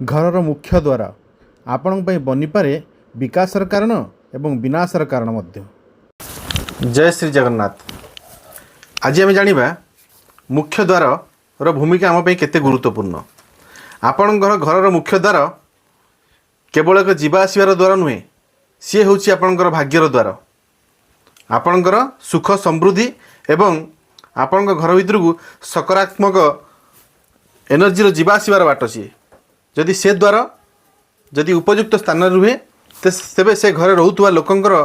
ଘରର ମୁଖ୍ୟ ଦ୍ୱାର ଆପଣଙ୍କ ପାଇଁ ବନିପାରେ ବିକାଶର କାରଣ ଏବଂ ବିନାଶର କାରଣ ମଧ୍ୟ। ଜୟ ଶ୍ରୀ ଜଗନ୍ନାଥ। ଆଜି ଆମେ ଜାଣିବା ମୁଖ୍ୟ ଦ୍ୱାରର ଭୂମିକା ଆମ ପାଇଁ କେତେ ଗୁରୁତ୍ୱପୂର୍ଣ୍ଣ। ଆପଣଙ୍କର ଘରର ମୁଖ୍ୟ ଦ୍ୱାର କେବଳ ଏକ ଯିବା ଆସିବାର ଦ୍ୱାର ନୁହେଁ, ସିଏ ହେଉଛି ଆପଣଙ୍କର ଭାଗ୍ୟର ଦ୍ୱାର। ଆପଣଙ୍କର ସୁଖ ସମୃଦ୍ଧି ଏବଂ ଆପଣଙ୍କ ଘର ଭିତରକୁ ସକାରାତ୍ମକ ଏନର୍ଜିର ଯିବା ଆସିବାର ବାଟ ସିଏ। ଯଦି ସେ ଦ୍ୱାର ଯଦି ଉପଯୁକ୍ତ ସ୍ଥାନରେ ରୁହେ, ତେବେ ସେ ଘରେ ରହୁଥିବା ଲୋକଙ୍କର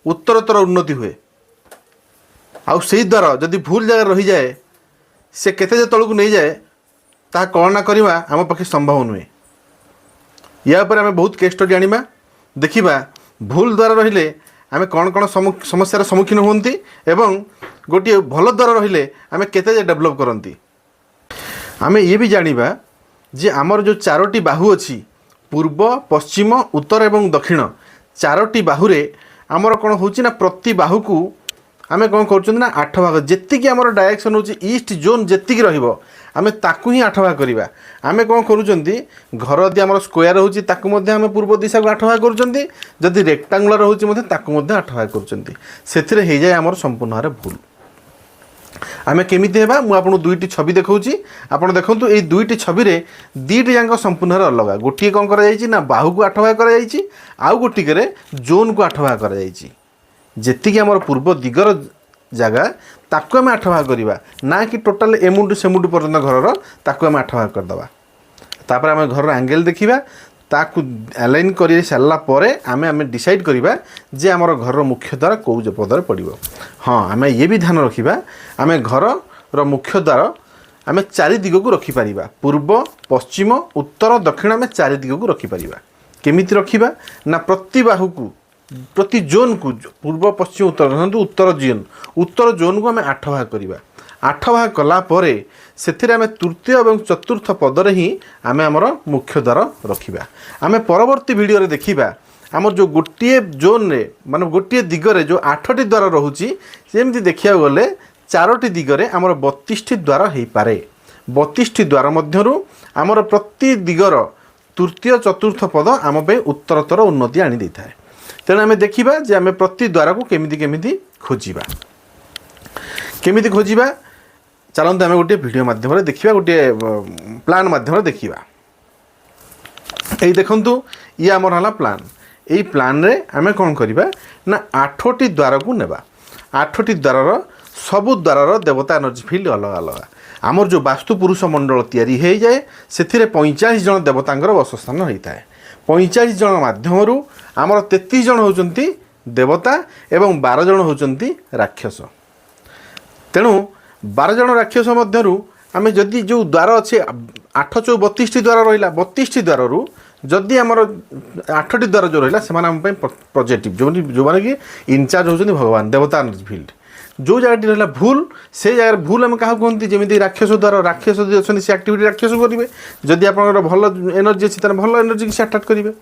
ଉତ୍ତରୋତ୍ତର ଉନ୍ନତି ହୁଏ। ଆଉ ସେଇ ଦ୍ୱାର ଯଦି ଭୁଲ ଜାଗାରେ ରହିଯାଏ, ସେ କେତେ ଯେ ତଳକୁ ନେଇଯାଏ, ତାହା କଳନା କରିବା ଆମ ପାଖେ ସମ୍ଭବ ନୁହେଁ। ୟା ଉପରେ ଆମେ ବହୁତ କେସ୍ ଷ୍ଟଡି ଆଣିବା, ଦେଖିବା ଭୁଲ ଦ୍ୱାର ରହିଲେ ଆମେ କ'ଣ କ'ଣ ସମସ୍ୟାର ସମ୍ମୁଖୀନ ହୁଅନ୍ତି ଏବଂ ଗୋଟିଏ ଭଲ ଦ୍ୱାର ରହିଲେ ଆମେ କେତେ ଯେ ଡେଭଲପ୍ କରନ୍ତି। ଆମେ ଇଏ ବି ଜାଣିବା ଯେ ଆମର ଯେଉଁ ଚାରୋଟି ବାହୁ ଅଛି, ପୂର୍ବ, ପଶ୍ଚିମ, ଉତ୍ତର ଏବଂ ଦକ୍ଷିଣ, ଚାରୋଟି ବାହୁରେ ଆମର କ'ଣ ହେଉଛି ନା ପ୍ରତି ବାହୁକୁ ଆମେ କ'ଣ କରୁଛନ୍ତି ନା ଆଠ ଭାଗ। ଯେତିକି ଆମର ଡାଇରେକ୍ସନ୍ ହେଉଛି, ଇଷ୍ଟ ଜୋନ୍ ଯେତିକି ରହିବ, ଆମେ ତାକୁ ହିଁ ଆଠ ଭାଗ କରିବା। ଆମେ କ'ଣ କରୁଛନ୍ତି, ଘର ଯଦି ଆମର ସ୍କୋୟାର ହେଉଛି, ତାକୁ ମଧ୍ୟ ଆମେ ପୂର୍ବ ଦିଶାକୁ ଆଠ ଭାଗ କରୁଛନ୍ତି। ଯଦି ରେକ୍ଟାଙ୍ଗୁଲାର ହେଉଛି ମଧ୍ୟ, ତାକୁ ମଧ୍ୟ ଆଠ ଭାଗ କରୁଛନ୍ତି। ସେଥିରେ ହେଇଯାଏ ଆମର ସମ୍ପୂର୍ଣ୍ଣ ଭାବରେ ଭୁଲ। ଆମେ କେମିତି ହେବା, ମୁଁ ଆପଣଙ୍କୁ ଦୁଇଟି ଛବି ଦେଖାଉଛି, ଆପଣ ଦେଖନ୍ତୁ। ଏଇ ଦୁଇଟି ଛବିରେ ଦୁଇଟି ଯାକ ସମ୍ପୂର୍ଣ୍ଣ ଭାବରେ ଅଲଗା। ଗୋଟିଏ କ'ଣ କରାଯାଇଛି ନା ବାହୁକୁ ଆଠ ଭାଗ କରାଯାଇଛି, ଆଉ ଗୋଟିକରେ ଜୋନ୍କୁ ଆଠ ଭାଗ କରାଯାଇଛି। ଯେତିକି ଆମର ପୂର୍ବ ଦିଗର ଜାଗା, ତାକୁ ଆମେ ଆଠ ଭାଗ କରିବା, ନା କି ଟୋଟାଲ ଏମୁଣ୍ଡୁ ସେମୁଣ୍ଡୁ ପର୍ଯ୍ୟନ୍ତ ଘରର ତାକୁ ଆମେ ଆଠ ଭାଗ କରିଦେବା। ତାପରେ ଆମେ ଘରର ଆଙ୍ଗେଲ୍ ଦେଖିବା। ତାକୁ ଆଲାଇନ୍ କରି ସାରିଲା ପରେ ଆମେ ଡିସାଇଡ଼୍ କରିବା ଯେ ଆମର ଘରର ମୁଖ୍ୟ ଦ୍ୱାର କେଉଁ ପଦରେ ପଡ଼ିବ। ହଁ, ଆମେ ଇଏ ବି ଧ୍ୟାନ ରଖିବା, ଆମେ ଘରର ମୁଖ୍ୟ ଦ୍ୱାର ଆମେ ଚାରି ଦିଗକୁ ରଖିପାରିବା। ପୂର୍ବ, ପଶ୍ଚିମ, ଉତ୍ତର, ଦକ୍ଷିଣ, ଆମେ ଚାରି ଦିଗକୁ ରଖିପାରିବା। କେମିତି ରଖିବା ନା ପ୍ରତି ବାହୁକୁ, ପ୍ରତି ଜୋନ୍କୁ, ପୂର୍ବ, ପଶ୍ଚିମ, ଉତ୍ତର, ଧରନ୍ତୁ ଉତ୍ତର ଜୋନ୍, ଉତ୍ତର ଜୋନ୍କୁ ଆମେ ଆଠ ଭାଗ କରିବା। ଆଠ ଭାଗ କଲା ପରେ ସେଥିରେ ଆମେ ତୃତୀୟ ଏବଂ ଚତୁର୍ଥ ପଦରେ ହିଁ ଆମେ ଆମର ମୁଖ୍ୟ ଦ୍ୱାର ରଖିବା। ଆମେ ପରବର୍ତ୍ତୀ ଭିଡ଼ିଓରେ ଦେଖିବା ଆମର ଯେଉଁ ଗୋଟିଏ ଜୋନ୍ରେ, ମାନେ ଗୋଟିଏ ଦିଗରେ ଯେଉଁ ଆଠଟି ଦ୍ୱାର ରହୁଛି, ସେମିତି ଦେଖିବାକୁ ଗଲେ ଚାରୋଟି ଦିଗରେ ଆମର 32ଟି ଦ୍ୱାର ହେଇପାରେ। 32ଟି ଦ୍ୱାର ମଧ୍ୟରୁ ଆମର ପ୍ରତି ଦିଗର ତୃତୀୟ, ଚତୁର୍ଥ ପଦ ଆମ ପାଇଁ ଉତ୍ତରୋତ୍ତର ଉନ୍ନତି ଆଣି ଦେଇଥାଏ। ତେଣୁ ଆମେ ଦେଖିବା ଯେ ଆମେ ପ୍ରତି ଦ୍ୱାରକୁ କେମିତି କେମିତି ଖୋଜିବା। କେମିତି ଖୋଜିବା, ଚାଲନ୍ତୁ ଆମେ ଗୋଟିଏ ଭିଡ଼ିଓ ମାଧ୍ୟମରେ ଦେଖିବା, ଗୋଟିଏ ପ୍ଲାନ୍ ମାଧ୍ୟମରେ ଦେଖିବା। ଏଇ ଦେଖନ୍ତୁ, ଇଏ ଆମର ହେଲା ପ୍ଲାନ୍। ଏଇ ପ୍ଲାନ୍ରେ ଆମେ କ'ଣ କରିବା ନା ଆଠଟି ଦ୍ୱାରକୁ ନେବା। ଆଠଟି ଦ୍ୱାରର, ସବୁ ଦ୍ୱାରର ଦେବତା ଏନର୍ଜି ଫିଲ୍ଡ ଅଲଗା ଅଲଗା। ଆମର ଯେଉଁ ବାସ୍ତୁ ପୁରୁଷ ମଣ୍ଡଳ ତିଆରି ହେଇଯାଏ, ସେଥିରେ 45 ଜଣ ଦେବତାଙ୍କର ବାସସ୍ଥାନ ହୋଇଥାଏ। 45 ଜଣ ମାଧ୍ୟମରୁ ଆମର 33 ଜଣ ହେଉଛନ୍ତି ଦେବତା ଏବଂ 12 ଜଣ ହେଉଛନ୍ତି ରାକ୍ଷସ। ତେଣୁ 12 ଜଣ ରାକ୍ଷସ ମଧ୍ୟରୁ ଆମେ ଯଦି ଯେଉଁ ଦ୍ୱାର ଅଛି, ଆଠ ଚଉ 32ଟି ଦ୍ୱାର ରହିଲା। 32ଟି ଦ୍ୱାରରୁ ଯଦି ଆମର ଆଠଟି ଦ୍ୱାର ଯେଉଁ ରହିଲା, ସେମାନେ ଆମ ପାଇଁ ପଜିଟିଭ୍, ଯେଉଁମାନେ କି ଇନଚାର୍ଜ ହେଉଛନ୍ତି ଭଗବାନ, ଦେବତା ଫିଲ୍ଡ। ଯେଉଁ ଜାଗାଟି ରହିଲା ଭୁଲ, ସେ ଜାଗାରେ ଭୁଲ ଆମେ କାହାକୁ କୁହନ୍ତି? ଯେମିତି ରାକ୍ଷସ ଦ୍ୱାର, ରାକ୍ଷସ ଯଦି ଅଛନ୍ତି, ସେ ଆକ୍ଟିଭିଟି ରାକ୍ଷସ କରିବେ। ଯଦି ଆପଣଙ୍କର ଭଲ ଏନର୍ଜି ଅଛି, ତାହେଲେ ଭଲ ଏନର୍ଜିକି ସେ ଆଟ୍ରାକ୍ଟ କରିବେ।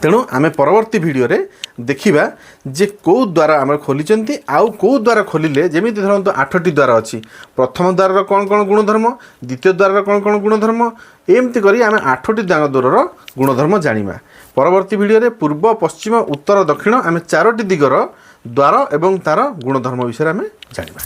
ତେଣୁ ଆମେ ପରବର୍ତ୍ତୀ ଭିଡ଼ିଓରେ ଦେଖିବା ଯେ କେଉଁ ଦ୍ୱାର ଆମେ ଖୋଲିଛନ୍ତି ଆଉ କେଉଁ ଦ୍ୱାର ଖୋଲିଲେ, ଯେମିତି ଧରନ୍ତୁ ଆଠଟି ଦ୍ୱାର ଅଛି, ପ୍ରଥମ ଦ୍ୱାରର କ'ଣ କ'ଣ ଗୁଣଧର୍ମ, ଦ୍ୱିତୀୟ ଦ୍ୱାରର କ'ଣ କ'ଣ ଗୁଣଧର୍ମ, ଏମିତି କରି ଆମେ ଆଠଟି ଦ୍ୱାରର ଗୁଣଧର୍ମ ଜାଣିବା। ପରବର୍ତ୍ତୀ ଭିଡ଼ିଓରେ ପୂର୍ବ, ପଶ୍ଚିମ, ଉତ୍ତର, ଦକ୍ଷିଣ, ଆମେ ଚାରୋଟି ଦିଗର ଦ୍ୱାର ଏବଂ ତା'ର ଗୁଣଧର୍ମ ବିଷୟରେ ଆମେ ଜାଣିବା।